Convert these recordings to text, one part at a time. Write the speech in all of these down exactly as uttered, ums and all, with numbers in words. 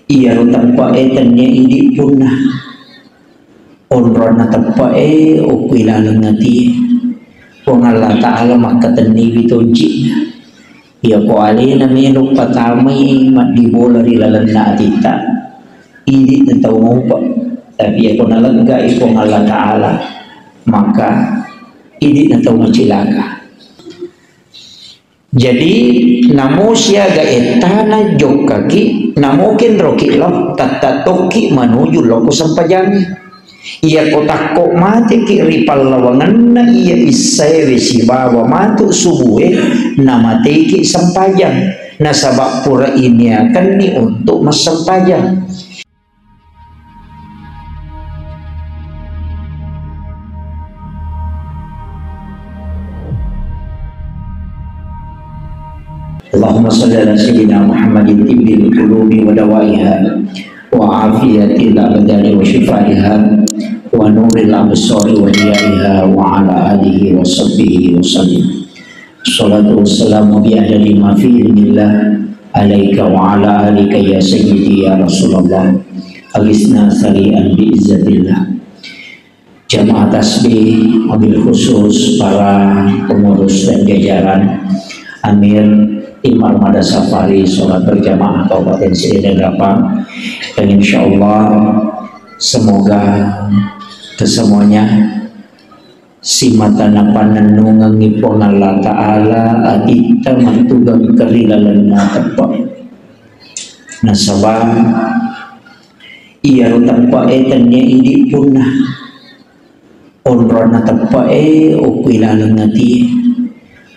Iyaro teppe'e tennia idi punna. Onronna teppe'e okko ilaleng atie. Puang Allah Ta'ala makkatenniwi tonci'na. Iyako alena melo patamai maddibola ri lalenna atitta, idi'na tau maupa. Tapi iyako naleggai Puang Allah Ta'ala, maka idi'na tau macilaka. Jadi, namo siaga ettana jokkaki, namo kenroki lao, tatta tokki manuju lokko sempajangnge. Iyako takko mateki ri pallawangenna iya issaewe sibawa matu subue, namateki sempajang, nasaba pura iniakenni untuk massempajang. اللهم صل على سيدنا محمد طب القلوب ودوائها وعافية الأبدان وشفائها ونور الأبصار وضيائها وعلى آله وصحبه وسلم. الصلاة والسلام بعدد ما في علم الله عليك وعلى آلك يا سيدي يا رسول الله. أغثنا سريعا بعزة الله. Jamaah tasbih, wabil khusus para pengurus dan jajaran Amir Tim Armada Safari Sholat Berjamaah Kabupaten Sirine Rapa, dan insya Allah semoga kesemuanya simata napannennungengngi Puang Allah Ta'ala atitta mattugeng ri lalenna teppe. Nasaba iyaro teppe'e tennia idi punna. Onronna teppe'e okko ilaleng atie.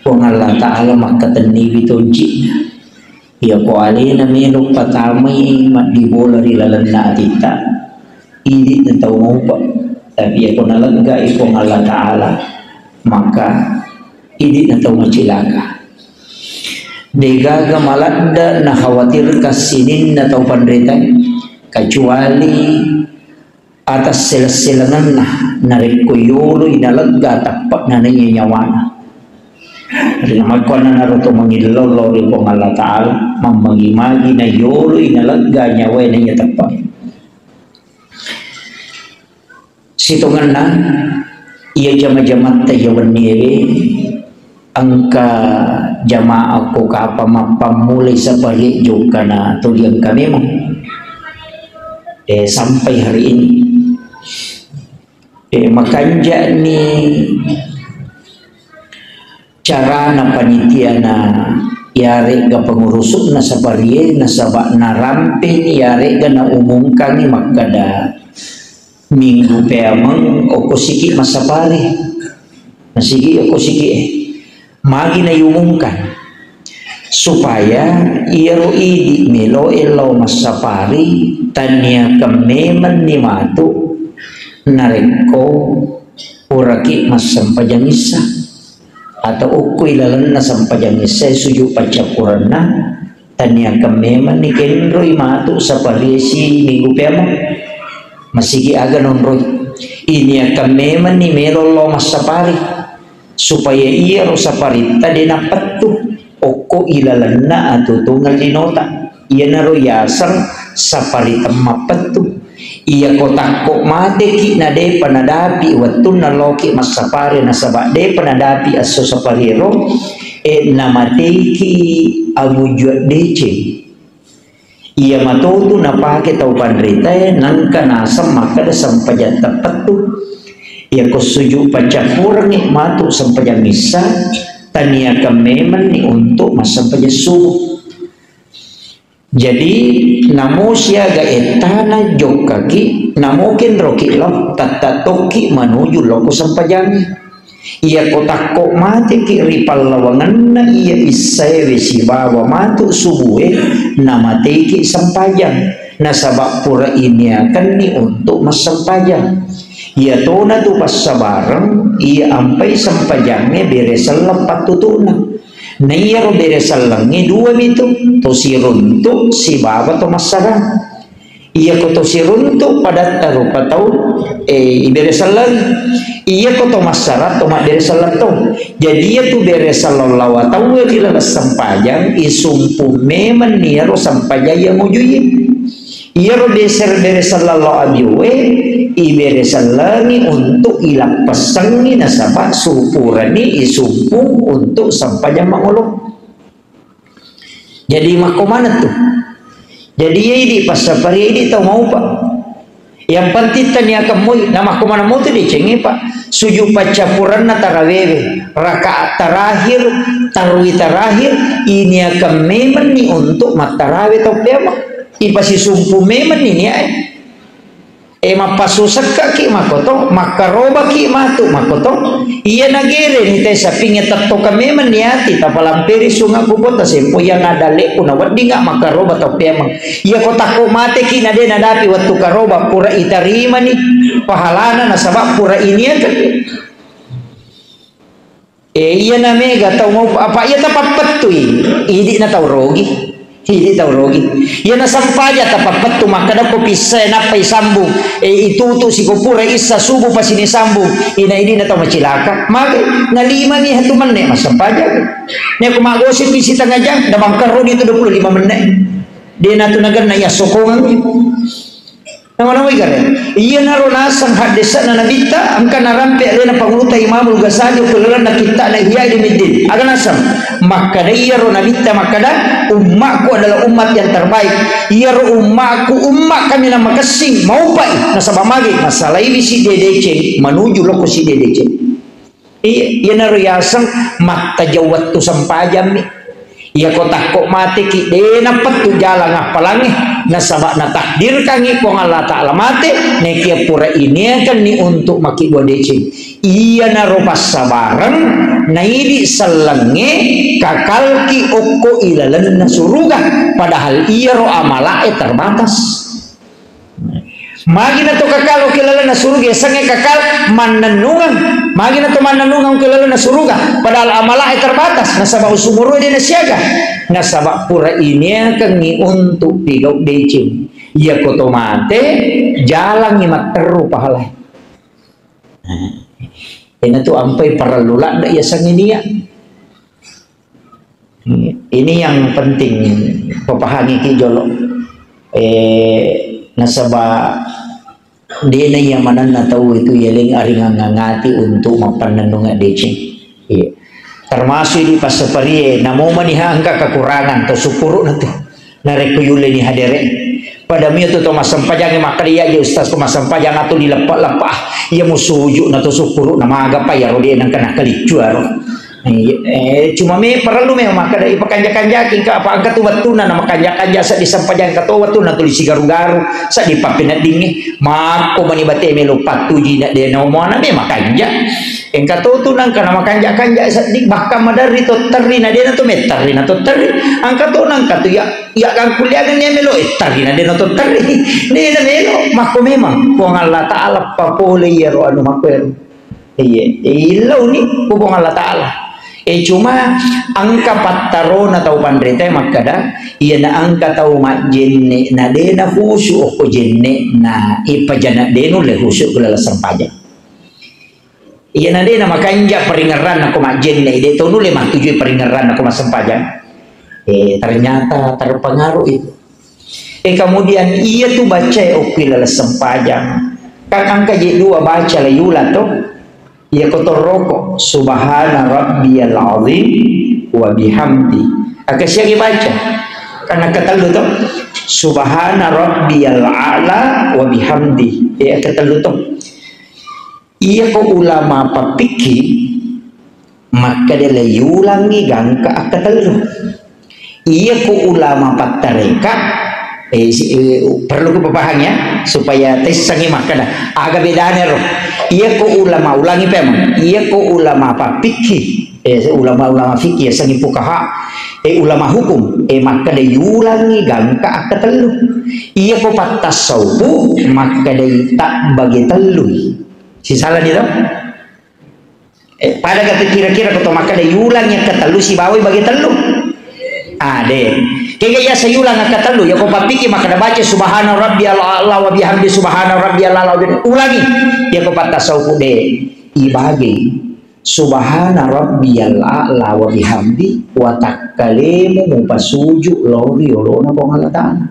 Puang Allah Ta'ala makkatenniwi tonci'na. Iyako alena melo patamai maddibola ri lalenna atitta, idi'na tau maupa. Tapi iyako naleggai Puang Allah Ta'ala, maka idi'na tau macilaka. Degaga maladde nakhawatirkan sininna tau panritae, kecuali atas seleng-selengenna narekko yoloi nalegga teppe'na naiya nyawana. Ri namakkuannanaro to mangillau lao ri Puang Allah Ta'ala, mammagi-magi na yoloi nalegga nyawae naiya teppe. Sitongenna iya jama-jamatta iya wenniewe, engka jamaah ko kapang mappammulai saparie jokkana tuli engka memang. Eh, sampai hari ini. Eh, makanja'ni carana panitiana, iyare'ga pengurusu'na saparie, nasaba narampeni, iyare'ga naumumkangi makkada minggu peameng okko siki massapari. Masigi okko siki e. Magi naiumumkan supaya iyaro idi meloe lao massapari, taniakan memenni matu narekko puraki massempajang issa atau okko ilalenna sempajang issa e sujud paccappurenna, taniakan memenni kenroi matu saparie si minggu peameng. Masigi aga nonroi. Iniakan memenni melo lao massapari. Supaya iyaro saparitta de nappettu okko ilalenna atutungeng linota. Iyanaro yaseng sapari temmappettu. Iyako takko mateki nadepa nadapi wettunna laoki massapari nasaba depa nadapi esso sapariero, e, namateiki Abu Juat Deceng. Iya matotu napake tau panritae, nangka naseng makkeda sempajang teppettu. Iyako sujud paccappurengngi matu sempajang issa, taniakan memenni untuk massempajang subuh. Jadi, namo siaga ettana jokkaki, namo kenroki lao, tatta tokki manuju lokko sempajangnge. Iyako takko mateki ri pallawangenna iya issaewe sibawa matu subue, namateki sempajang, nasaba pura iniakenni untuk massempajang. Iyatona tu passabareng iya ampai sempajangnge bere selleng pattutu'na. Naiyaro bere sellengnge dua mitu, to siruntu sibawa to massarang. Iyako to siruntu padatta rupa tau, eh, ibere selleng. Iyako to massarang to mabbere selleng to. Jadi iyatu bere selleng lawa tauwe ri laleng sempajang, isumpu memenni iyaro sempajang iya mujui. Iyaro beser-, bere sellallo abiue, ibere sellengi untuk ilappessengi nasaba supurani isumpung untuk sempajang mangolo. Jadi makko maneng tu. Jadi iya idi passapari idi tau maupa. Yang penting taniakan moi, na makko maneng mo tu decengi, Pak. Sujud paccappuranna tarawewe, rakaat terakhir, tarwi terakhir, iniakan memenni untuk mattarawe tau peameng. Ipasisumpu memenni niae. E, mappasusekkaki makoto, makkarobaki matu makoto. Iya nagere ni te sapinge tettoka memang niati, tapalamperi sunga kupo tasempo iya nadalleku na weddinga makkaroba tau peameng. Iya ko takko mateki na de nadapi wettu karoba, pura itarimani pahalana nasaba pura iniakan. Eh, iya na mega tau mau apa iya tapappettui, idi na tau rogi. Idi tau rogi. Iya na sampaja tapappettu makkada ko pissai nappai sambung. Eh, itutu siko pura issa subuh pasini sambung. Ina idi na tau macilaka. Mage nalimani hatu menne masampaja. Ne ko magosip di setengah jam, da bangkaro di tu dua puluh lima menit. Dia natu nagan na iya sokongan. Nama-namai gare. Iyanaro naseng haddesa'na Nabitta, engka narampe alena Panguluta Imamul Ghazali ko lalenna kitta'na Ihya Ulumuddin. Aga naseng? Makkada iyaro Nabitta makkada, "Ummaku adalah umat yang terbaik." Iyaro ummaku, umma kami na makessing, maupai. Nasaba magi, masalaiwi sidde deceng, manuju lokko sidde deceng. Iya, iyanaro yaseng mattajeng wettu sempajammi. Iyako takko mateki, de napettu jalang appalangnge, nasaba natakdirkangngi Puang Allah Ta'ala mate, nekia pura iniakanni untuk makkibua deceng. Iyanaro passabareng, naidi sellengnge kakalki okko ilalenna suruga, padahal iyaro amala'e terbatas. Magi na to kakal ki lalenna suruga, yasengnge kakal mannennungeng. Magi na to mannennungeng ki lalenna suruga, padahal amala'e terbatas, nasaba usumuru'e de nasiaga. Nasaba pura iniakengngi untuk pigau deceng. Iyako to mate, jalangngi matteru pahalae. Iyanatu ampai parellu ladde yasengnge nia. Ini yang penting papahangiki jolo. Eh, nasaba dena iya manenna tau itu yaleng aringangati untuk mappannennungeng deceng. Iya. Termasuk di passaparie, namomani ha engka kekurangan, to syukuru na tu. Narekko yulleni hadere. Pada mio tu to massempajangnge makkada, "Iya je ustaz, ko massempajang atu dileppa-leppa. Iya musuju na to syukuru na magapa iyaro de nengka nakaliccu aro." Iya, eh, cuma me parellu memang makkada ipakanja-kanjaki engka apa engka tu wettunna na makanja-kanja seddi sempajang engka to wettunna tuli sigaru-garu seddi pappeneddingnge makko mani bate melo pattuji na de na omoana me makanja. Engka to tu nangka na makanja-kanja seddi, bahkan maderri to terri na de na to metterri na to terri. Engka to nangka tu ya, ya gangkuliangenni melo e terri na de na to terri. De na melo, makko memang Puang Allah Ta'ala papole iyaro anu makko ero. Iya, illauni ku Puang Allah Ta'ala. Eh, cuma engka pattarona tau panrita makkada, iya na engka tau majjenne na de na khusu okko jenne na ipajana de nulle khusu ku laleng sempajang. Iyana de na makanja paringerranna ko majjenne, de to nulle mattujui paringerranna ko massempajang. Eh, ternyata terpengaruh itu. Eh, kemudian iya tu bacae okki laleng sempajang. Kan engka je dua baca la yula to. Iya ko torroko, "Subhana rabbiyal azim wa bihamdi." Aga siagi baca? Karena ketellu to. "Subhana rabbiyal a'la wa bihamdi." Iya ketellu to. Iyako ulama pappikki, makkeda le yulangngi gangka akkatellu. Iyako ulama pattareka, eh, si-, eh, perlu kupapahang ya, supaya tessangi makkeda, aga bedana ro. Iyako ulama, ulangi pemeng, iyako ulama pappikki, eh, ulama-ulama fikih, yasengngi fukaha, eh, ulama hukum, eh, makkeda yulangngi gangka akkatellu. Iyako pattasaupu, makkeda tabbagi tellui. Sisalani to? Eh, pada kata kira-kira ko to makkeda yulang yang ketellu sibawai bagi tellu. Ah, de. Kega iya sayulang yang ketellu, ya ko pappiki makkeda baca subhana rabbiyal a'la wa bihamdi subhana rabbiyal a'la wa bihamdi. Ulangi. Ya ko pattasaupu de. Ibagi. Subhana rabbiyal a'la wa bihamdi wa takkalemu mupasuju lori olona Puang Allah Ta'ala.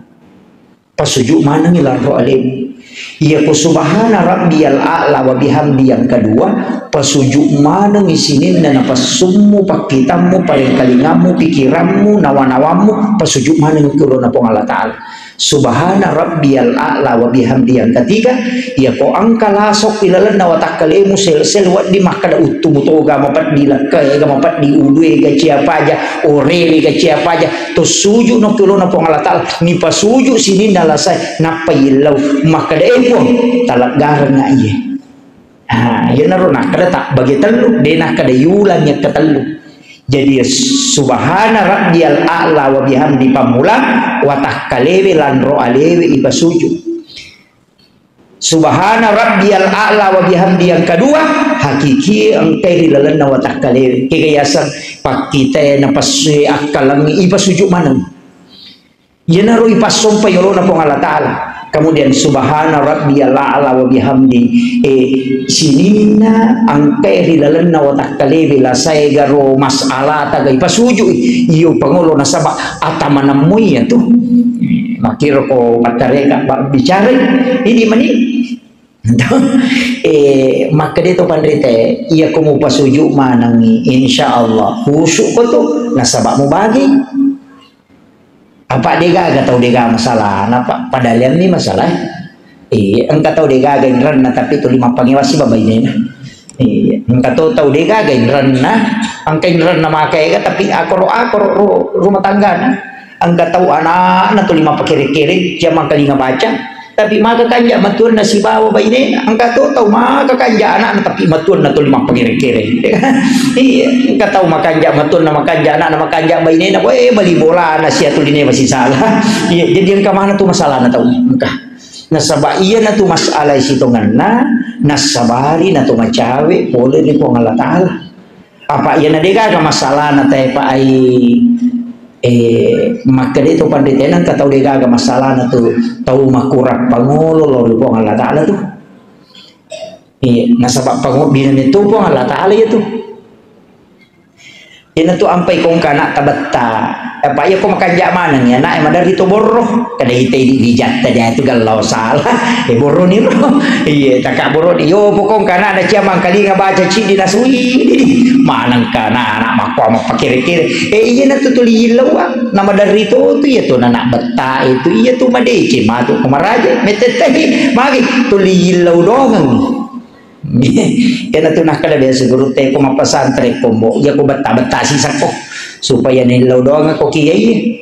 Pasuju manengngi lanro alemu. Iyako subhana rabbiyal a'la wa bihamdi yang kedua, pasuju manengngi sininna napassummu, pakkitammu, parengkalingammu, pikirammu, nawa-nawammu, pasuju manengngi ki olona Puang Allah Ta'ala. Subhana rabbiyal a'la wa bihamdi yang ketiga, iyako engka lasokki lalenna watakkalemu sel-sel wedding makkeda uttumu toga mapeddi, lekkaega mapeddi, uduega ciapaja, orewega ciapaja, to suju no ki olona Puang Allah Ta'ala, nipasuju sininna lasae, nappa yillau, makkeda, "Eh, Puang, taleggarengnga iye." Ah, iyanaro nakkeda tabbage tellu, de nakkeda yulang yakka tellu. Jadi, subhana rabbiyal a'la wa bihamdi pammula, watakkalewe lanro alewe ipasuju. Subhana rabbiyal a'la wa bihamdi yang kedua, hakiki engkai ri lalenna watakkalewe. Kega yaseng pakkitae, napessue, akkalengngi, ipasuju maneng. Iyanaro ipassompa yolona Puang Allah Ta'ala. Kemudian subhana rabbiyal a'la wa bihamdi. Eh, sininna engkai ri lalenna watakkalewe lasae garo mas'alata ga ipasujui. Iyo pangolo nasaba atamanammu iya tu. Makkiro ko mattareka ba-, bicara. Ini mani. Eh, makkeda to panrite, iya ko mupasuju manengngi, insya Allah khusyuk ko tu, nasaba mubagi. Apa degaga tau dega masalahna, Pak? Padahal yang ini masalah. Iya, engka tau degaga inrenna, tapi tuli mappangewasi babainena. Iya, engka to tau degaga inrenna, engka inrenna maka ega, tapi akoro-akoro ru-, rumah tanggana. Engka tau anakna tuli mappakere-kere, jamang kalinga baca. Tapi maka kanja matuanna sibawa bainena, engka to tau maka kanja anakna tapi matuanna tuli mappakere-kere. Iya, engka tau makanja matuanna, makanja anakna, makanja bainena, weh, bali bolana sia tuline masisala. Iya, jadi engka mana tu masalahna tau engka. Nasaba iyana tu masalah sitongenna, nasabari na tu macawe pole ri Puang Allah Ta'ala. Apa iyana degaga masalahna tae pa ai, eh, makkeda to panrite, engka tau degaga masalahna tu tau makurang pangolo lao ri Puang Allah Ta'ala tu. Iya, nasaba pangobbina metto Puang Allah Ta'ala iya tu. Iyana tu ampai kongka anak tabetta. Apa iya ko makanja maneng ya, anak maderri to borro. Kada ita idi bijatta dia tu gallau salah. Eh, borro ni ro. Iya, taka borro ni. Yo, pokong kana ada cia mangkalinga baca cidi nasui. Maneng kana anak makko mappakere-kere. Eh, iyana tu tuli illau, ah. Nama dari tu, tu iya tu anak betta itu. Iya tu madece matu ko maraja. Metettehi magi tuli illau dongeng. Iyana tu nakkeda biasa guru te ko mappesantren ko mbo, iya ko betta-betta sisakko supaya nillau doang ko kiai.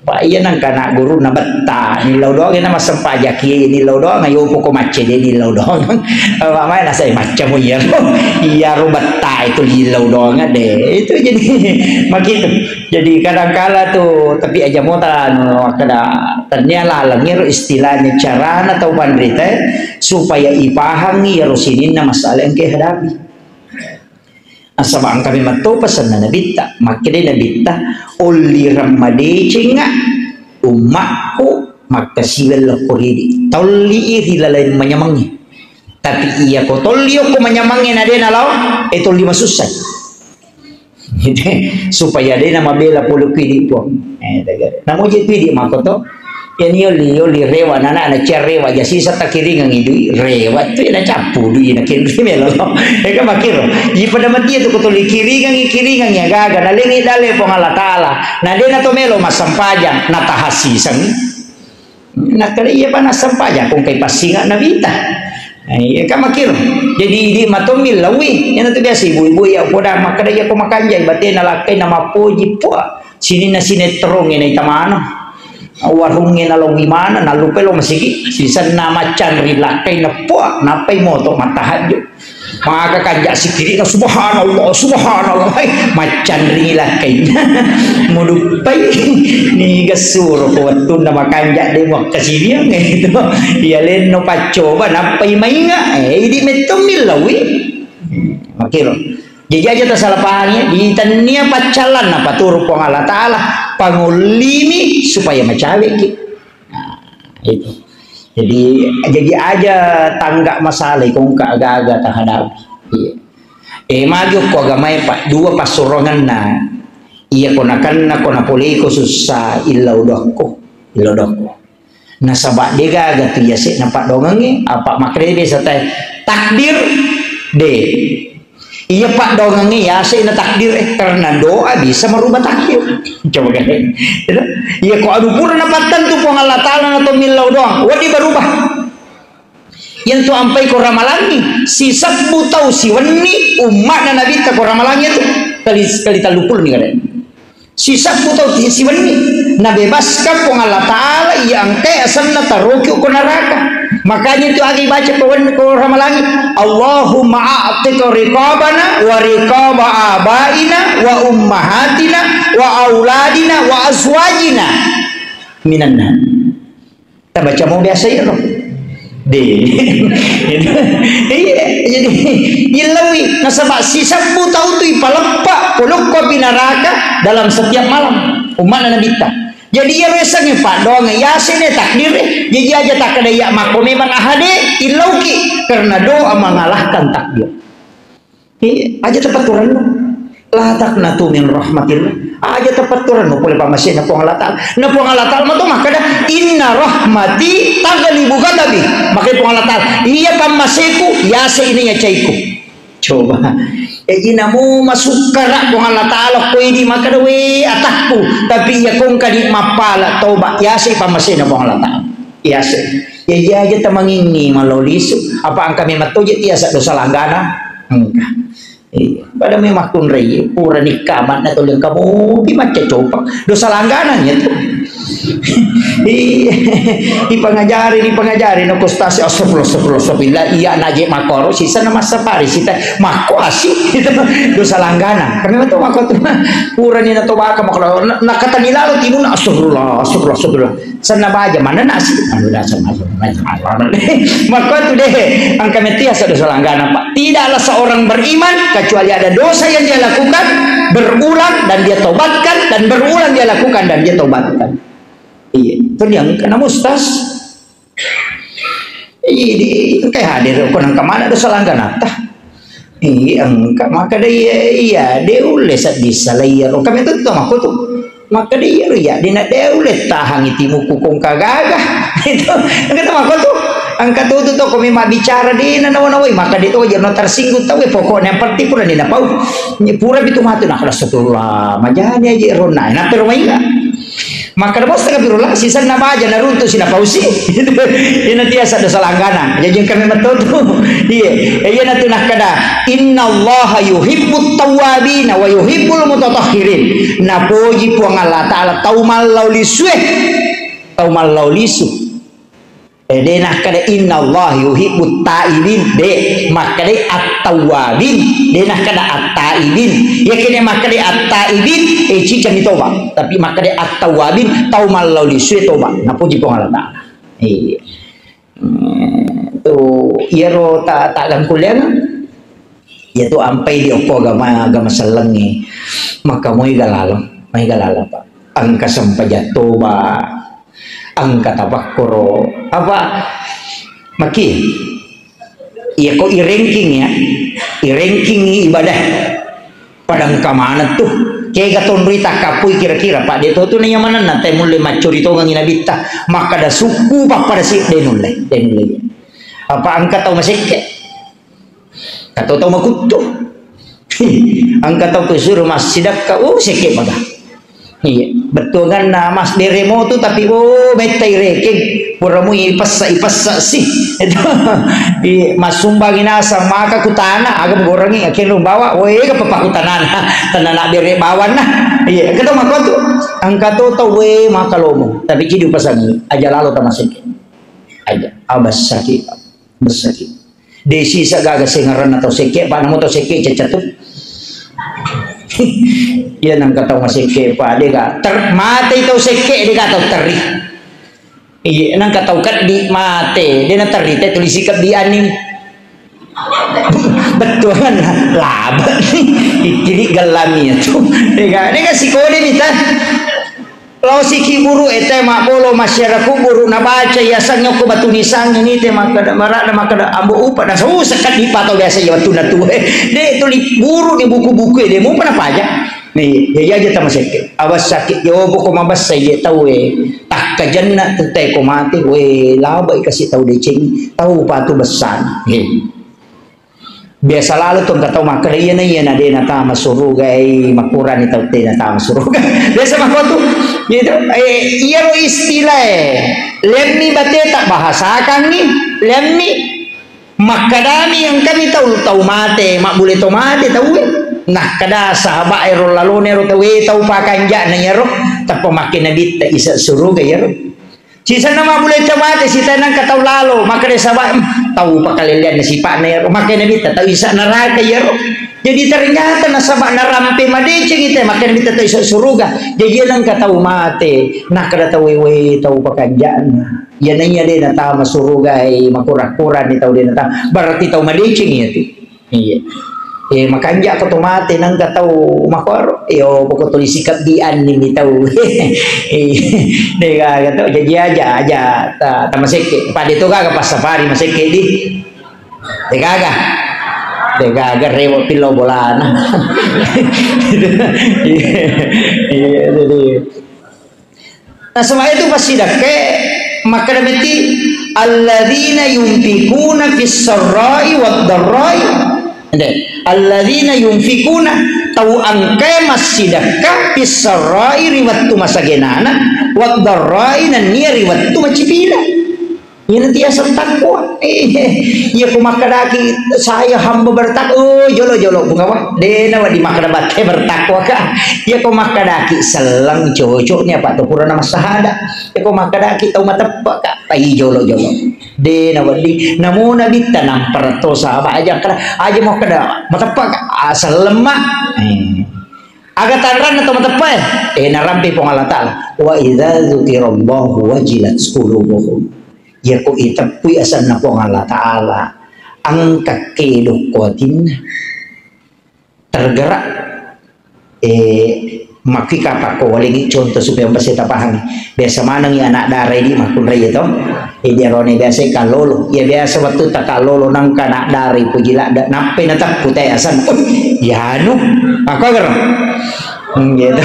Pa iya nangka anak guru na betta, nillau doang na massempajang kiai, nillau doang yo poko macce de nillau doang. Apa mai nasai maccamu iya ro. Iya ro betta itu nillau doang de. Itu jadi makitu. Jadi kadangkala tu, tapi aja mota anu makkeda tennia laleng ero istilahnya carana tau panrita supaya ipahangi ero sininna masalah engke hadapi. Nasaba engka memang to pesanna Nabitta, makkeda Nabitta, "Ollireng madecenga ummakku makkasiweng lokko ridi." Tolli ri laleng manyamangnge. Tapi iya ko tolli okko manyamangnge na de nalao, e tolli masussai. Supaya de na mabela pole ku idi, Puang. Eh, daga. Namuji ku idi makko to. Iya ni oli, oli rewa nana na cia rewa ja sisa takiringang idui rewa tu na cappu dui na kinri melo. Eka makiro. Ji pada mati tu ko tuli kiringang, kiringang ya gaga na lengi dale Puang Allah Ta'ala. Na de na to melo massempajang na tahasiseng. Nakkeda iya pa nassempajang ko engkai passinga Nabitta. Eh, iya kan makkiro. Jadi idi matommi lawi. Iyana tu biasa ibu-ibu iya poda makkeda iya ko makanjai batena lakkai na mappoji pua. Sininna sinetrongnge na ita maneng. Warungnge na lawi maneng, nallupai lo masigi. Sisenna maccanri lakkai na pua, nappai moto mattahajju. Maka kanja sikirina, "Subhanallah, subhanallah." Hai, maccanringi lakkai. Muduppai. Niga suro ko wettunna makanja de muakkasiriang itu. Iya lenno paccoba nappai mainga. Eh, idi mettommi lawi. Makiro. Jadi aja tasalapahangi, di tennia paccallanna paturu Puang Allah Ta'ala, pangollimi supaya macaweki. Nah, itu. Jadi, jadi aja tangga masalah iko engka aga-aga tahadapi. Iya. Eh, magi okko agamae, Pak, dua passurongenna. Iya ko nakenna ko napoleko sussa, illau dokko, illau dokko. Nasaba de gaga tu yase'na paddoangengnge, apa makkeda biasa tae takdir de. Iya paddoangengnge yase'na takdir, eh, karena doa bisa merubah takdir. Coba kan? Iya, ko adu pura napattentu Puang Allah Ta'ala na to millau doang, wedding berubah. Yang tu ampai ko ramalangi, sisebbu tau siwenni umma'na Nabitta ko ramalangi itu kali, kali tellu puluh ni kare. Sisebbu tau ti-, siwenni, nabebaskan Puang Allah Ta'ala, iya engkai asenna taroki ko neraka. Makanya itu agi baca ko wen-, ko ramalangi, "Allahumma a'tiq riqabana wa riqaba abaina wa ummahatina wa auladina wa azwajina minan nar." Tabaca mau biasa ya, no? De. Iya, jadi, illawi, nasaba sisebbu tau tu ipaleppa, polokko api neraka dalam setiap malam. Umma'na Nabitta. Jadi, iya resengnge paddoang, yase'na takdir, jadi aja takkeda iya makko memang ahade, illauki, karena doa mengalahkan takdir. Iya, aja tepatturanno. La taqnatu min rahmatillah. Aja tepatturanno pole pammasena Puang Allah Ta'ala. Na Puang Allah Ta'ala mato makkeda, "Inna rahmati taghlibu ghadabi." Makanya Puang Allah Ta'ala, "Iya pammaseku, yase ini ya caiku." Coba. Eh, inamu masukkara Puang Allah Ta'ala, ko idi makkeda, "We, atakku." Tapi iya kongka di mappala, toba, yase pammasena Puang Allah Ta'ala. Yase. Ya, iya aja tamangingi mallau lisu. Apa engka memang toje tiasa dosa langgana? Engka. Iya, pada memang kunrai, pura nikah, makna tuli engka mupi macca copa. Dosa langganannya tu. Iya, ipangajari, ipangajari, no kostasi, astagfirullah, astagfirullah, astagfirullah. Iya, naje makoro, sisa na masa pari, sita, mako asi. Itu dosa langganan. Kami tu mako tu, pura ni na tobaka, mako na, na kata ni lalo timun, astagfirullah, astagfirullah, astagfirullah. Senna baja, mana nasi? Anu dasar, masuk, masuk, masuk. Maka tu deh, engka metti asa dosa langgana, Pak. Tidaklah seorang beriman kecuali ada dosa yang dia lakukan berulang dan dia tobatkan, dan berulang dia lakukan dan dia tobatkan. Iya, itu dia engka na mustas. Iya, di, engka hadir, ko nang kemana dosa langganata? Iya, engka, maka dia, iya, dia ulle sedih salah iya. Kami tu, tu, aku tu. Maka de iyaro iya, de na de ulle tahangi timuku kongka gaga. Itu, engka tu mako tu. Engka tu tu to komi mabbicara de na nawa-nawai, maka de to jerno tersinggung tau, eh, pokoknya yang penting pura ni napau. Pura pitu matu, nah, astagfirullah, majani aja ronna. Nah, terus mai. Maka de bos astagfirullah, sisenna baja naruntu sinapausi. Ina tiasa dosa langganan. Jadi engka memang tu tu. Iya, iya na tu nakkeda, "Innallaha yuhibbut tawwabina wa yuhibbul mutatahhirin." Napoji Puang Allah Ta'ala tau mallau lisue, tau mallau lisu. Eh, de nakkeda, "Innallaha yuhibbut taibin." De, makkeda at-tawwabin. De nakkeda at-taibin. Yakini makkeda at-taibin, eh, cicani toba. Tapi makkeda at-tawwabin, tau mallau lisue toba. Napoji Puang Allah Ta'ala. Iya. Hmm, tu, iyaro ta-, ta gangkulianga. Iya tu ampai di okko agama, agama sellengnge. Maka moi galaleng, moi galaleng, Pak. Engka sempajang toba, engka tapakkoro. Apa? Maki. Iya ko i-ranking ya. I-ranking ibadah. Pada engka maneng tu. Kega tonroi takkapui kira-kira, Pak, de to tu naiya manenna te mulle maccuri tongengi nabitta. Makkada sukku pappada si de nulle, de nulle. Apa engka tau masekke? Engka tau, tau makuttu. Engka tau kusuru massidakka, oh, sekke pada. Iya, bettuanganna mas bere motu tapi, oh, mettai rekeng. Pura mui ipessa, ipessa si. Iya, massumbangi nasang maka kutana, aga gorengi, akhirnya bawa, woi, ga papa kutanana. Tanana bere bawanna. Iya, engka tau mako tu. Engka tau tau, woi, maka lomo. Tapi cidi upasangi, aja lalo tamaseke. Aja, abas sakit, abas sakit. Desi sagaga sengaranna tau sekke, Pak, namo tau sekke cecatu. Iya, nangka tau masekke, Pak, dega ter-, mate tau sekke, dega tau teri. Iya, nangka tau keddi mate, dena teri te tulisi keddi ani. Bettuanna, laba. Ikkiri gellami tu. Dega, dega sikole mita. Lao siki buru e te mabbolo masyarakat buru nabaca yasengnge ko batu nisangnge ni te makkada, marada makkada, ambo upa na susah kan di patau biasa ya wattunna tu e. De tuli buru di buku-buku e de mupa napaja. Nih, ya, ya, aja tamasekke. Awas sakit, yo, poko mabessa, iya, tau, eh. Takkajenna, tu, te, ko mate, we, labai, kasi, tau, deceng, tau, patu, bessan. Eh. Biasa lalo tu engka tau makkeda, "Iyana, iyana de natama suruga, eh, makurani tau de natama suruga." Biasa makkotu. Gitu. Eh, iyaro istilah, eh. Lemmi bateta bahasakangngi, lemmi makkedami engkami tau, tau mate, mabbule to mate tau, eh. Nakkeda sahabat ero lalone ero tau, eh, tau pakanja'na iyaro, tappa makke nabitta isa suruga iyaro. Sisenna mabbule tau mate, sisenna engka tau lalo, makkeda saba, "Hmm, tau pakalelleanna sipa'na iyaro." Makkeda nabitta, "Tau isa neraka iyaro." Jadi ternyata nasaba narampe madeceng ite, makkeda nabitta, "Tau isa suruga." Jadi iyana engka tau mate, nakkeda tau, "Wewe, tau pakanja'na. Iyana iya de natama suruga, eh, makura-kurani tau de natama." Berarti tau madeceng iya tu. Iya. Eh, makanja ko to mate nangka tau makkoro. Iyo, poko tuli sikabbianni mi tau. Eh, de gaga to, jaji aja, aja ta, tamasekke. Pade to gaga passafari masekke di. De gaga. De gaga rewo pillau bolana. Iya, iya, jadi. Nasaba itu passidakkae makkeda metti, "Alladzina yunfikuna fis sarra'i wad darra'i." Ende, "Alladzina yunfikuna," tau engkae massidakka, "fis sarra'i," ri wettu masagenana, "wad darra'i," nennia ri wettu macipila. Iyana tiaseng takwa. Eh, iya ko makkedaki saya hamba bertak-, oh, jolo-jolo, bunga, wah. De nawedding makkeda batte bertakwa ka. Iya ko makkedaki selleng cocoknya apa tu purana massahada. Iya ko makkedaki tau mateppe ka. Tai jolo-jolo. De nawedding. Namo nabitta nampara to sahabat aja kada. Aja mau kada mateppe ka. Ah, selleng ma. Eh. Aga tanranna to mateppe? Eh, narampe Puang Allah Taala. Wa idza dzukirallahu wajilat qulubuhum. Iyako iteppui asenna Puang Allah Taala, engka kedo ko atinna. Tergerak. Eh, makki kapakko walengi contoh supaya bisa tapahangi. Biasa manengi anak dara di makkunrai to. Eh, diarone biasa kallolo. Ya biasa wettu ta kallolo nangka anak dara puji ladda. Nappe nateppu te asenna. Uh, yanu. Makko gero. Hmm, gitu.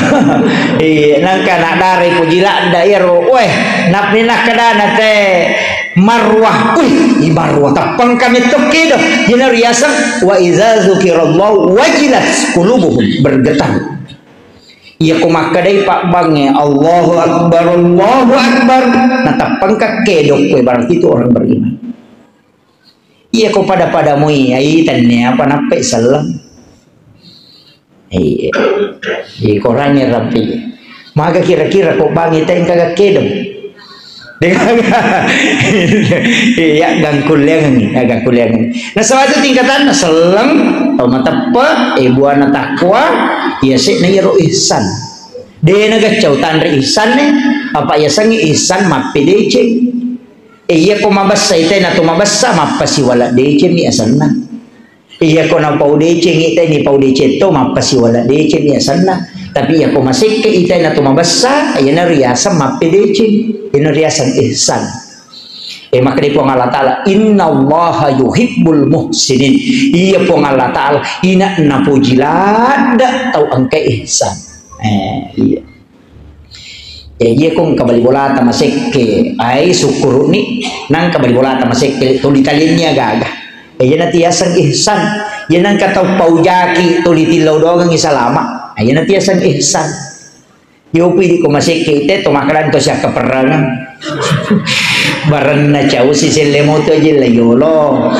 Iya, nangka anak dara puji ladda iyaro. Weh, nappi nakkedana te Marwah. Wih, i Marwah teppang kami tokki do. Jina riaseng wa idza dzukirallahu wajilat qulubuhum, bergetar. Iya ko makkedai pabbangnge, "Allahu Akbar, Allahu Akbar." Nah, teppang kedo kue, berarti itu orang beriman. Iya ko pada-pada mui, ai tenne apa nappe selleng. Iya. Iya, korangnge rampi. Maga kira-kira ko bangi tengka ga kedo. Iya, gangkuliangan, ya, gangkuliangan. Nah, salah satu tingkatan, nah, selleng, tau mateppe, eh, buana takwa, iya, sek na iyaro ihsan. De na gaccau tanre ihsan ne, apa iya sangi ihsan mappedeceng. Eh, iya ko mabessa, ite na to mabessa, mappasiwala deceng mi asenna. Iya ko napau deceng, ite ni pau deceng to, mappasiwala deceng mi asenna. Tapi iya ko masekke, ite na to mabessa, iya na riaseng mappedeceng, iya na riaseng ihsan. Eh, makkeda Puang Allah Taala, "Innallaha yuhibbul muhsinin." Iya Puang Allah Taala, ina napuji ladda tau engka ihsan. Eh, iya. Jadi, iya ko engka bali bolata masekke, ai sukkuru'ni, nangka bali bolata masekke, tuli talennia gaga. Eh, iya na tiaseng ihsan. Iya nangka tau paujaki, tuli tillau doangengi salama. Iya na tiaseng ihsan. Yopi di ko masekke, te to makkeda to siakka perrangan. Barenna cau si selle moto aja la yolo.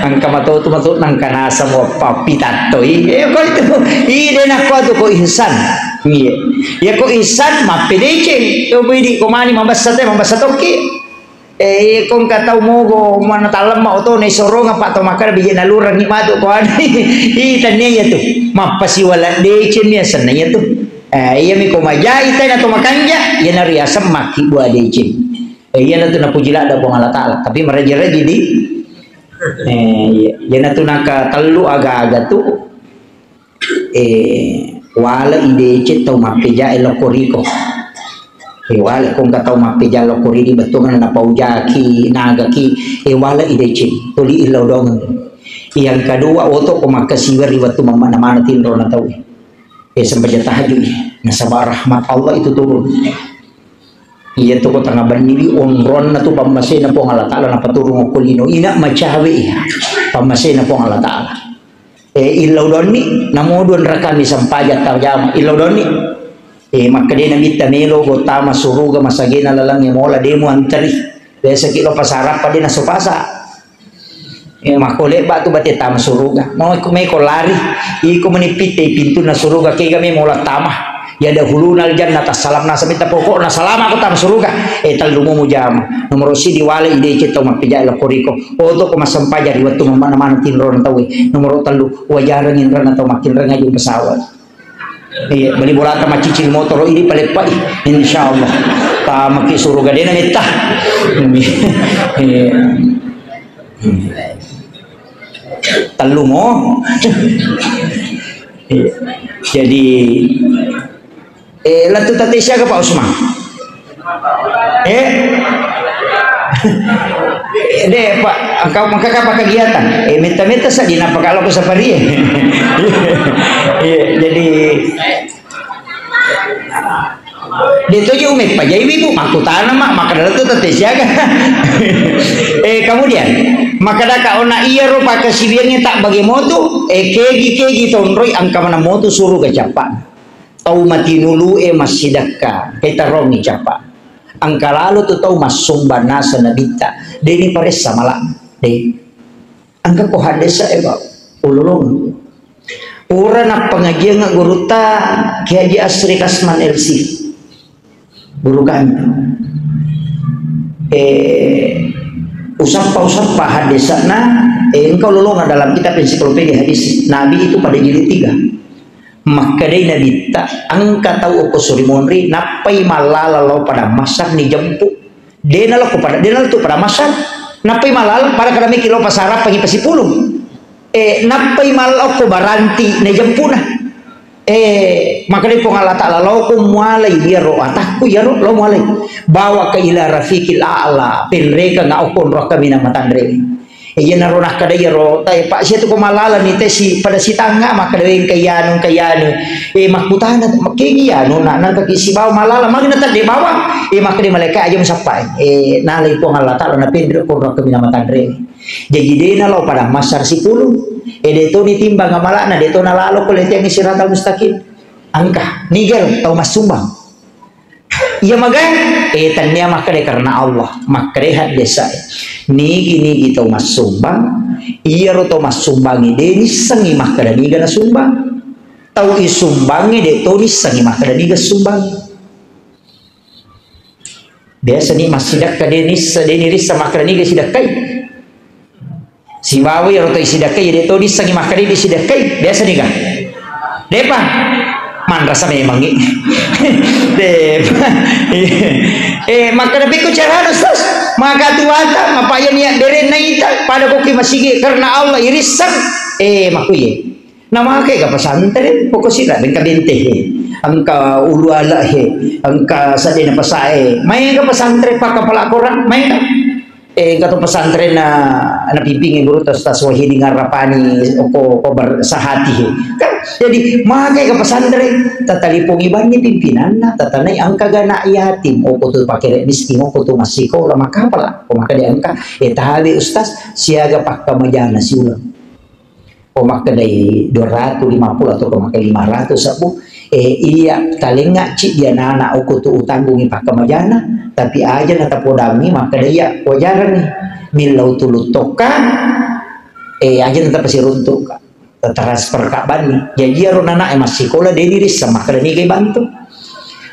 Engka matotu matu nangka naseng wappa pitattoi. Eh, ko itu. Ide nakko tu ko ihsan. Iya. Ya ko ihsan mappedeceng. Yopi di ko mani mabessa te, mabessa tokki. Eh, iya ko engka tau mogo mana talemma oto ne sorong apa to makkeda biji nalurengi matu ko anu. Ih, tania iya tu. Mappasiwala deceng ya senna iya tu. Eh, iya mi ko majai tena to makanja, iya na riaseng makki bua deceng. Eh, iya na tu napuji ladda Puang Allah Taala. Tapi meraji-raji di, eh, iya, iya na tu naka tellu aga-aga tu. Eh, wala i deceng tau mappeja e lokko riko. Eh, wala ko engka tau mappeja lokko ridi bettuanna napaujaki, nagaki, eh, wala i deceng, tuli illau dongeng. Yang kedua, oto ko makkasiweng ri wettu mamma-, namana tinro na tau. Eh, sempajang tahajud. Nasaba rahmat Allah itu turun. Iya tu ko tengah benniwi onronna tu pammasena Puang Allah Ta'ala napaturung okko lino. Ina macawe iya. Pammasena Puang Allah Ta'ala. Eh, illau donni, namo dua rakami sempajang tajama. Illau donni. Eh, makkedai Nabitta melo go tama suruga masagena laleng mola demo anteri. Biasa ki lo pasarappa de naso pasa. Eh, makko lebba tu bate tama suruga. Mau iko meko lari. Iko meni pitte pintunna suruga kega me mola tama. Ya dahuluna al jannah tassalam nasa minta pokokna salama ko tama suruga. Eh, tellu mo mujama. Nomor sidi wale ide cetto mappijai lo koriko. Oto ko massempajang ri wettu mana-mana tinrona tauwe. Nomor tellu wajareng inrana tau makkinreng aju pesawat. Iya, beli bolata maccicil motoro ini paleppai, insyaallah. Tamaki suruga dena metta. Iya. Tellu mo. Iya. Jadi, eh, lettu tette siaga Pak Usman? Eh? De, Pak, engka, engka apa kegiatan? Eh, metta-metta sa dinapa kalau ku sapari. Iya, jadi de toje ume pajai wibu makutana mak, maka dalam tu tette siaga. Eh, kemudian, maka daka ona iya rupa kesibiannya tak bagi motu, eh, kegi-kegi tonroi angka mana motu suruh kecapa. Tau matinulu'e massidakka, petarongi capa. Engka lalo tu tau massumbang naseng Nabitta, deni paressa mala, de. Engka ko haddesa e, Pak, ululung. Pura nappengajiang gurutta Kiai Haji Asri Kasman L C. Guru kami. Eh, usappa-usappa haddesana, eh, engka ululung dalam kitab ensiklopedia hadis. Nabi itu pada jilid tiga. Makkedai Nabitta, engka tau okko suri monri, nappai mallala lao pada masar ni jempu. Dena lao ko pada, dena lao tu pada masar. Nappai mallala pada kada meki lao pasarappa gi pasipulung. Eh, nappai mallala okko baranti na jempuna. Eh, makkedai Puang Allah Ta'ala, lao ko mualai iyaro atakku iyaro, lao mualai. Bawa ke ila rafiqil a'la, penrekeng okko nrokka mina matanre. Iyanaro nakkeda iyaro, tae, Pak, sia tu ko malala ni te si, pada sitangnga makkeda, "Wé, engka iyanu, engka iyanu." Eh, makkutana, "Makkegi iyanu, nak, nangka ki sibawa malala, magi na tadde bawang?" Eh, makkeda malaika, "Aja musappai." Eh, nalai Puang Allah Ta'ala, napenre ko rakka mina matanre. Jaji dena lao pada masar sipulung. Eh, de to ni timbang amalana, de to nalalo ko letiang siratal mustaqim. Engka, niga tau massumbang. Iya magai, eh, tennia makkeda karena Allah, makkeda haddesae. Nigi-nigi tau massumbang, iyaro tau massumbangi de nissengi makkeda niga nasumbang. Tau isumbangi de to nissengi makkeda niga sumbangi. Biasa ni massidakka de nissa, de nirissa makkeda niga sidakkai. Sibawa iyaro to isidakkai, de to dissengi makkeda disidakkai. Biasa niga? Depa? Manrasa memangngi. Depa. Eh, makkeda pekko carana, Ustaz? Maka tuata, mapaya niat bere naita, pada kokki masigi karena Allah irisseng. Eh, makkuye. Namakai ka pesantren, pokok sira bengka bente he. Engka ulu ala he, engka sadena pasae. Main ka pesantren pakka palakoran, main ka. Eh, engka to pesantren na, napimpingi guru ta Ustaz Wahidin Arrapani, oko, ko ber-, sahati he. Kan, jadi, makai ka pesantren, tatalipongi banni pimpinanna, tatanai engka ga anak yatim, oko tu pakere miskin, oko tu massikola, makapala, ko makkeda engka, eh, tabe Ustaz, siaga pakkamajana siuleng. Ko makkedai dua ratu lima puluh atau ko makkeda lima ratu sabbu, eh, iya talengnga ciddi anana okko tu utanggungi pakkamajana, tapi aja na tapodangi makkeda iya wajaranni millau tulu tokka, eh, aja na tapasiruntukka, transfer ka banni. Jaji iyaro nana e massikola de dirissa makkeda niga bantu.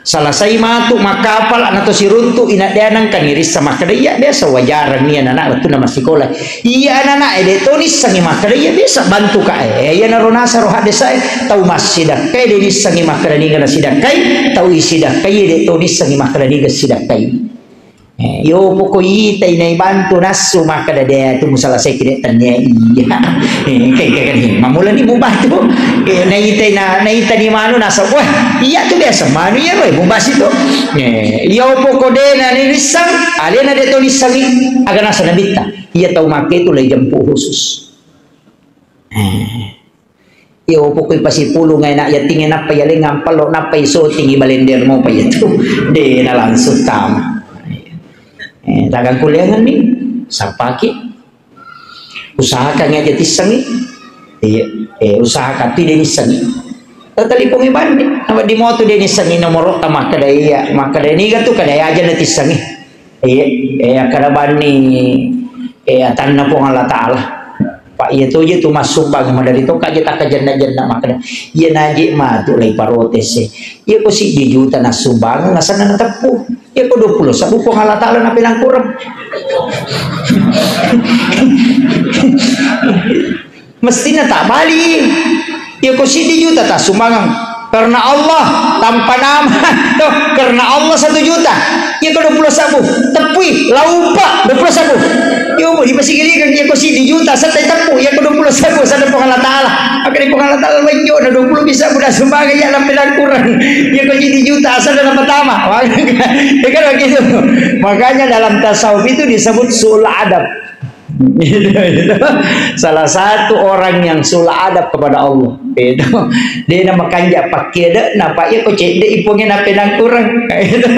Salasai matu makkapala na to siruntu ina de nengka nirissa makkeda iya biasa wajarang iya anak wettunna massikola. Iya anak e de to nissengi makkeda iya biasa bantu ka e. Iya naro nasaro haddesa e tau massidakkai de nissengi makkeda niga nasidakkai, tau isidakkai de to nissengi makkeda niga sidakkai. Eh, yo poko itai naibantu nassu makkeda de tu musala sekki de tennia iya. Eh, kayak kan mamula ni mubantu. Eh, naitai na naita ni manu nasa wah iya tu biasa manu iya roe mubasi tu. Eh, yo poko de na ni nissang alena de to nissangi aga nasa nabitta. Iya tau make tu lai jempu khusus. Eh. Iyo, pokoi pasipulung e nak yating e nappa yaleng ampello nappa isoting i balender mopa iyatu. De na langsung tama. Eh, tagang kuliangan ni, sapaki. Usahakan aja tissengi. Iya, eh, usahakan tu de nissengi. Tatalipongi bandi. Apa di moto de nissengi nomoro ta makkeda iya, makkeda niga tu kada aja na tissengi. Iya, eh, akkeda banni, eh, atanna Puang Allah Ta'ala. Pak, iya tu je tu massumbang, madari to kaje takkajenna-jenna makkeda. Iya naji matu lai parotese. Iya ko siddi juta nassumbang, asenna nateppu. Iya ko dua puluh sebbu Puang Allah Ta'ala napinangkurang. Mestinya tak balik. Iya ko siddi juta tassumbangeng karena Allah tanpa nama. Tuh, karena Allah satu juta. Iya ko dua puluh sebbu. Teppui, laupa, dua puluh sebbu. Iya, mau dipasigirikan, iya ko siddi juta, setta teppu, iya ko dua puluh sebbu, setta Puang Allah Ta'ala. Maka di Puang Allah Ta'ala, wajjo, na dua puluh bisa, udah sumbangan, ya, napinangkurang. Iya ko siddi juta, setta na pertama. Ya kan begitu. Makanya dalam tasawuf itu disebut su'ul adab. Itu, itu. Salah satu orang yang su'ul adab kepada Allah. Itu. Dia nama kanja pakai ada, napa iya ko cedde ipunge napinangkurang. Itu.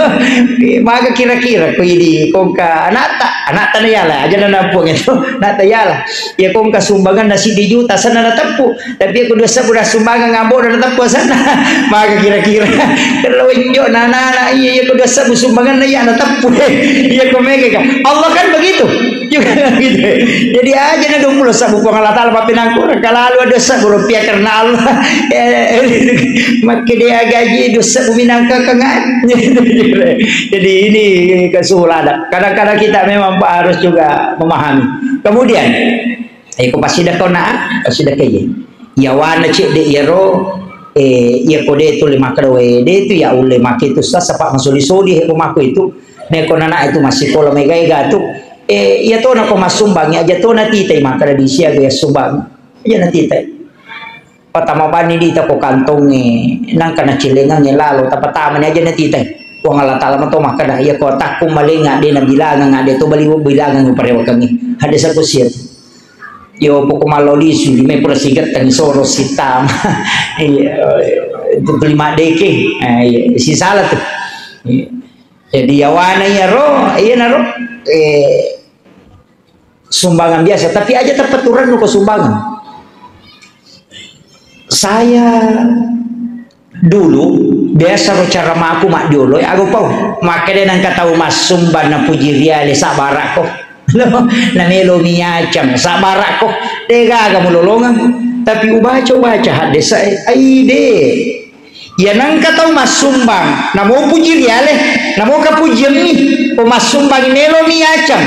Maka kira-kira ko idi kongka anakta, anakta na yala, aja na nampung itu. Anakta yala. Ya kongka sumbangan na siddi juta, sana na teppu. Tapi aku dua sebbu sumbangan ngabo na teppu sana. Maka kira-kira kalau injo na anak-anak iya, iya ko dua sebbu sumbangan na iya na teppu. Iya ko mega ka. Allah kan begitu. Juga gitu. Jadi aja na dua puluh sebbu Puang Allah Ta'ala papinangkurang kalalu ada sebbu rupiah karena Allah. Eh, makke dia gaji dua sebbu minangka kengan. Jadi ini kesulada. Kadang-kadang kita memang, Pak, harus juga memahami. Kemudian, eh, ko pasidakka na, pasidakka iya. Yawana cedde iyaro, eh, iya ko de tu lima kedoe, de tu ya ulle make tu sasa, Pak, masoli-soli he ko mako itu. Neko nana itu masikola mega-ega tu. Eh, iya tona ko massumbang, aja tona titai makkeda di siaga ya sumbang. Aja na titai. Patama bani di tako kantonge, nangka nacilengange lalo, tapatama ni aja na titai. Puang Allah Ta'ala mato makkeda, iya ko takku malenga de na bilangang, ade to bali bilangang parewakangi. Ada satu siat. Yo poko mallo lisu, di me pura sigettang soro sitama. Iya, itu lima deke. Eh, iya, si salah tuh. Iya. Jadi yawana iyaro, iyanaro, eh, sumbangan biasa, tapi aja tepat turan ko sumbangan. Saya dulu biasa ro cara maku makjolo, aku pau makkeda nangka tau massumbang na puji riale sabarakko. Na melo miacang sabarakko. Degaga mulolongang. Tapi ubaca, ubaca haddesa, eh, aide. Iya nangka tau massumbang, namo puji riale, namo kapujiammi, ko massumbang melo miacang.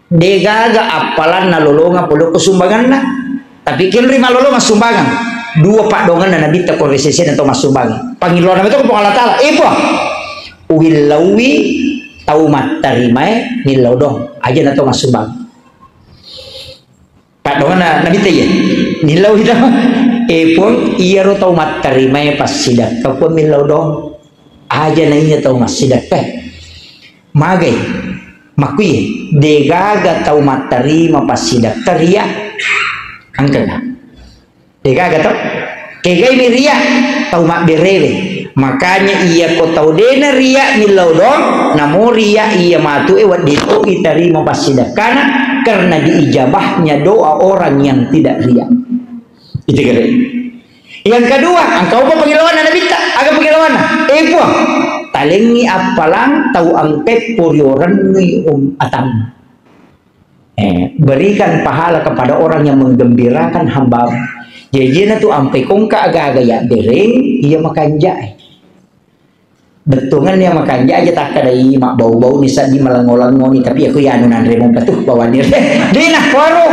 Degaga appalanna lolongang pole ko sumbanganna. Tapi kenri malolongang sumbangan. Dua paddoanganna nabitta ko resesena to massumbang. Pangilona meto ko Puang Allah Ta'ala. Eh, Puang. Uwillauwi tau mattarimae millau dong. Aja na to massumbang. Paddoanganna nabitta iya. Millau ita. Eh, Puang, iyaro tau mattarimae passidakka, Puang, millau dong. Aja na iya tau massidakka. Magai, makkui, degaga tau mattarima passidakka ria. Angkana. Degaga tau. Kegai mi ria, tau mabberewe. Makanya iya ko tau dena ria millau dong, namo ria iya matu e wedding to itarima passidakkana karena diijabahnya doa orang yang tidak ria. Itu kira. Yang kedua, engkau apa pengilawanna nabitta? Aga pengilawanna? Eh, Puang, talengi appalang tau angkeppo riorengngi um atang. Eh, berikan pahala kepada orang yang menggembirakan hamba. Jajina tu ampe kongka aga-aga ya bereng, iya makanjai. Bettuangan iya makanja aja takkadai mabbau-bau ni, seddi malengo-lengo ni, tapi aku ya anu nanre mumpa tu bawani. Dina waro.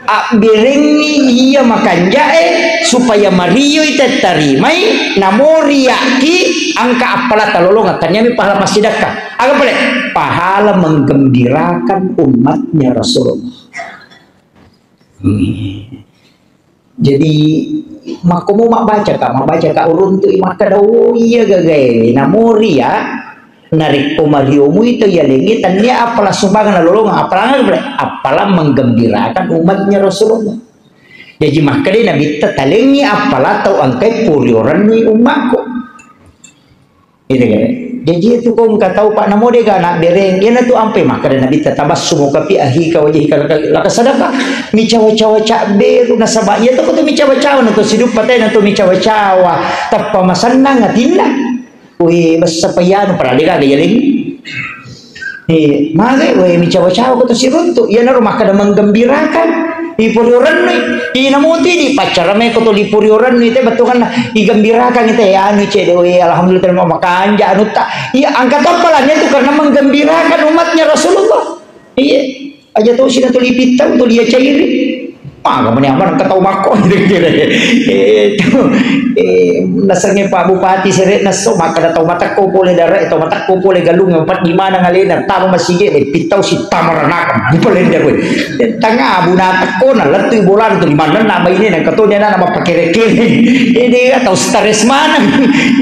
Abberengngi iya makanjae supaya marioi tettarimai, namo riaki angka appala talolongeng, taniami pahala massidakka. Aga pale? Pahala menggembirakan umatnya Rasulullah. Hmm. Jadi, makkomo mabbacaka, mabbacaka uruntu makkada, oh iya gagae, namo ria, narekko mariomui to yalengnge, tania appala sumbangan nalolongeng, appala aga pale? Appala menggembirakan umatnya Rasulullah. Jaji makkeda Nabitta, "Talengngi appala tau engkai puriorenni ummakku." Itu kan. Jaji itu ko engka tau, Pak, namo dega anak bereng, iyanatu ampe makkeda Nabitta, "Tabassumuka fi akhika wajhika laka, laka sadaqah." Micawa-cawa cabberu nasaba iya to ko tu micawa-cawa na to siduppa tena to micawa-cawa. Tappa masennang atinna. Wih, bessa payanu, padahal dega aga yaleng. Eh, magai, weh, micawa-cawa ko to siruntu. Iyanaro makkeda menggembirakan. Ipuriorennui. Inamuti di paccara meko to lipuriorennui te bettuanna. Igembirakan ite, anu cede, weh, alhamdulillah, terima makanja anutta. Iya, angka toppalannya itu karena menggembirakan umatnya Rasulullah. Iya. Aja tosi na tuli pittau, tuli ya cairi. Maga mani aman engka tau makko, kira-kira. Eh, tu, eh, nasengnge Pak Bupati sere nasso, makkeda tau matekko pole dare, tau matekko pole galung, empat di mana ngalena, tama masigi, eh, pittau si tama ranaka, bupalende kowe. Eh, tanga abu na tekko, na lettu bolana tu lima na baine, na ketonya na mappakere-kere. Ini tau stres mana.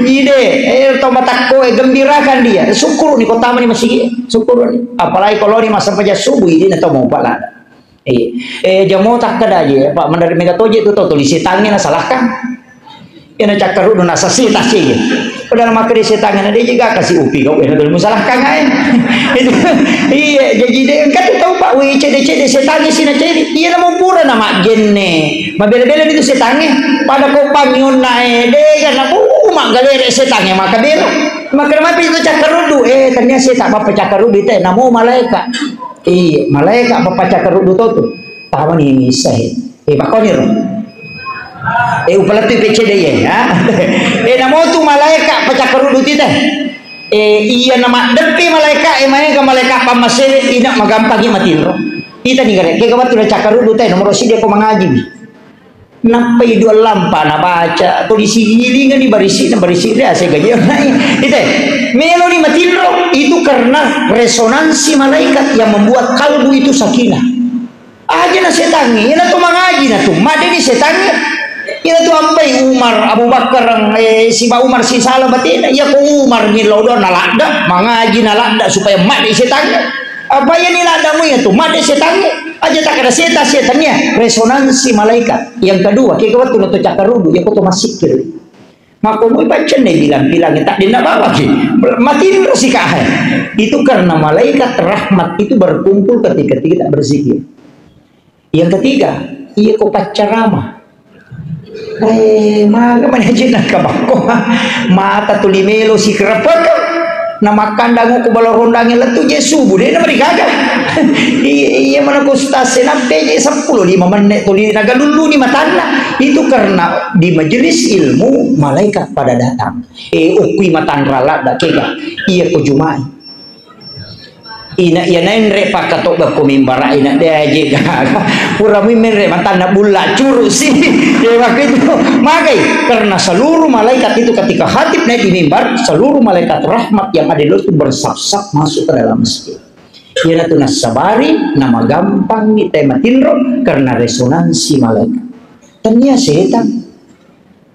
Ide, eh, tau matekko, eh, gembirakan dia. Syukur ni kota mani masigi, syukur ni. Apalagi kalau ni masa paja subuh, ini na tau mau pala. Eh, eh, jamo takkeda je, Pak, mendarat mega toje tu tau tuli setangnge nasalahkan. Iyana cakkaruddu nasasita sigi. Padahal makkeda setangnge na deje ga kasi upi kau, ena tuli musalahkan ae. Itu, iya, jaji de engka tu tau, Pak, weh, cede-cede setangnge sina cede. Iya namo pura na majjenne. Mabela-bela itu setangnge. Pada ko pangionna, eh, de ga na, uh, maggalere setangnge maka bela. Maka mapi itu cakkaruddu, eh, tania seta bappa cakkaruddu te, namo malaika. Iya, malaika apa pacakkaruddu to tu. Tawani issahe. Eh, bakoni ro. Eh, upalettui P C D I, ya. Eh, namo tu malaika pacakkaruddu tite. Eh, iya na maddeppi malaika, eh, maega malaika pammasere, ina magampangi matinro. Ita ni gare, kega wettu na cakkaruddu te, nomoro sidi ko mangaji mi. Nappai dua lampa nabaca, tuli sigilingani barisi, na barisi de ase gaji nai. Ite, meloni matinro, itu karena resonansi malaikat yang membuat kalbu itu sakinah. Aja na setangnge, ina tu mangaji na tu, madeni setangnge. Ina tu ampai Umar, Abu Bakar, eh, siba Umar si salah batena, iya ko Umar millau doang na ladda, mangaji na ladda supaya madeni setangnge. Apa iya ni laddamu iya tu, madde setangnge. Aja takkeda seta, setangnge. Resonansi malaikat. Yang kedua, kega wettu na to cakkaruddu, iya ko to massikkiri. Makko mui paccenne bilang-bilang, tak dena bawa ki. Matinro si kahe. Itu karena malaikat rahmat itu berkumpul ketika kita berzikir. Yang ketiga, iya ko paccarama. Eh, maga mani aja nangka bakko. Mata tuli melo sikerepek. Na makkandang ko bala rondangnge lettu je subuh, de na merigaga. Iya, iya mana ko stase nappe je seppulo lima menit tuli nagalulluni matanna. Itu karena di majelis ilmu malaikat pada datang. Eh, okui matanra ladda kega. Iya ko jumai. Ina iya naenre pakkatobba ko mimbara ina de aje gaga. Pura mi menre matanna bulla curu si. Ya waktu itu magai karena seluruh malaikat itu ketika khatib naik di mimbar, seluruh malaikat rahmat yang ada di luar itu bersap-sap masuk ke dalam masjid. Iyana tu nassabari, namagampang ni te matinro karena resonansi malaikat. Tania setan.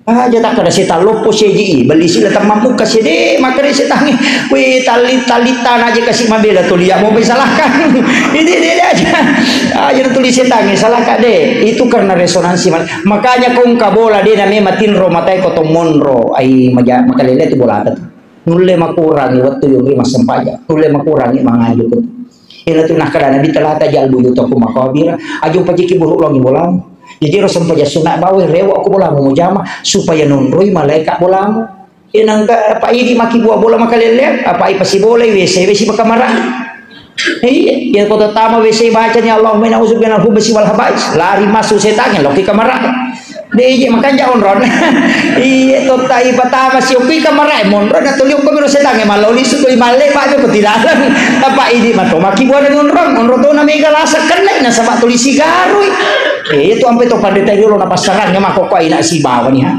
Aja takkada setang loppo seji i, belli sila temmammukka sede, makkeda setangnge, "Weh, talli-, tallittana aja kasi mabela tuli, ya mau salahkan." Ini dia aja. Aja tuli setangnge, salahkan de. Itu karena resonansi mal-, makanya ko engka bola de na memang tinro matai ko to monro. Ai maja-, makalele tu bola tu. Nulle makurangi wettu yonri massempajang. Nulle makurangi mangaji ko. Iyana tu nakkeda Nabi, "La taj'al buyutakum maqabira." Aja pajiki buruk longi bolamu. Jadi ro sempajang sunat bawa rewa ko bolamu mujama supaya nonroi malaika bolamu. Iyana engka apa idi maki buah bola makalele, apa ai pasi bola W C W C bakamara. Iya, iya ko tama W C bacani Allahumma inna a'udzubika minal khubusi wal khaba'is. Lari masuk setangnge, loki kamara. De je makanja onrong. Iya, totta ipatama si okui kamarae monro na tuli okko miro setangnge mallau lisu tuli malle pa ko tilalang. Apa idi mato maki buana onrong, onrong to na mega lasa kenne nasaba tuli sigarui. Eh, itu ampe to pandita riolo na passarangnge mako ko ina sibawa ni ha.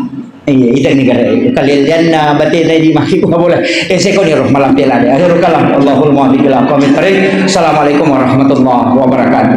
Iya, ita ni gare kalelianna batena di maki ko bola. Eh, sekoni roh malam pelade. Akhirul kalam. Allahul muwaffiq ila aqwamit thariq. Assalamualaikum warahmatullahi wabarakatuh.